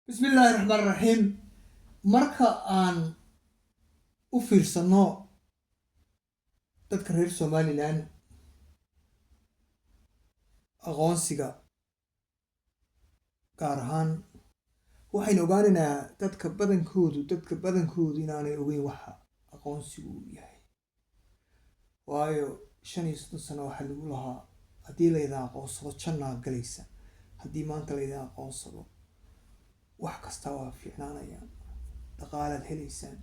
Bismi illaahi raxmaan raxiim. Marka aan u fiirsano dadka reer Somaliland, aqoonsiga gaar ahaan, waxaynu ogaanaynaa dadka badankoodu inaanay ogeyn waxa aqoonsigu uu yahay. Waayo, 35 sano waxaa lagu lahaa, haddii laydin aqoonsado jannaa galaysa, haddii maanta laydin aqoonsado wax kasta waa fiicnaanayaan, dhaqaalaad helaysaan.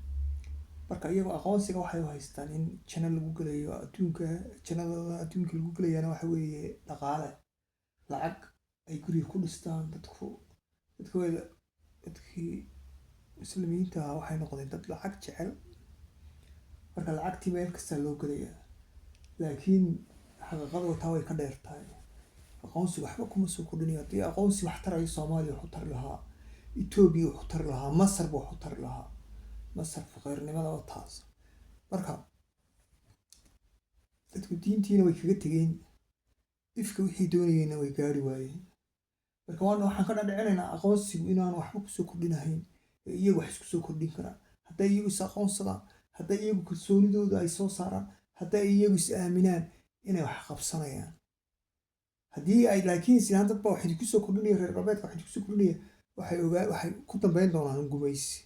Marka iyagoo aqoonsiga waxay u haystaan in janno lagu gelayo adduunka. Jannada adduunka lagu gelayana waxa weeye dhaqaale, lacag ay guriga ku dhistaan. Dadku dadkii Muslimiinta ahaa waxay noqdeen dad lacag jecel. Marka lacagtii meel kastaa loo gelayaa, laakiin xaqiiqadu taa way ka dheer tahay. Aqoonsi waxba kuma soo kordhinayo. Haddii aqoonsi wax tarayo, Soomaaliya wuxuu tari lahaa, Etoobiya wuxuu tari lahaa, Masarba wuxuu tari lahaa. Masar faqiirnimada waa taas. Marka dadku diintiina way kaga tegeen, ifka wixii doonayeenna way gaari waayeen. Marka waxaan ka dhadhicinaynaa aqoonsigu inaanu waxba kusoo kordhinahayn ee iyagu wax isku soo kordhin karaan, hadday iyagu is aqoonsadaan, hadday iyagu kalsoonidooda ay soo saaraan, hadday iyagu is aaminaan inay wax qabsanayaan. Haddii ay laakiin is dad baa wax idinku soo kordhinaya, reer galbeedka wax idinku soo kordhinaya, waxay ogaa waxay ku dambeyn doonaan gumaysi.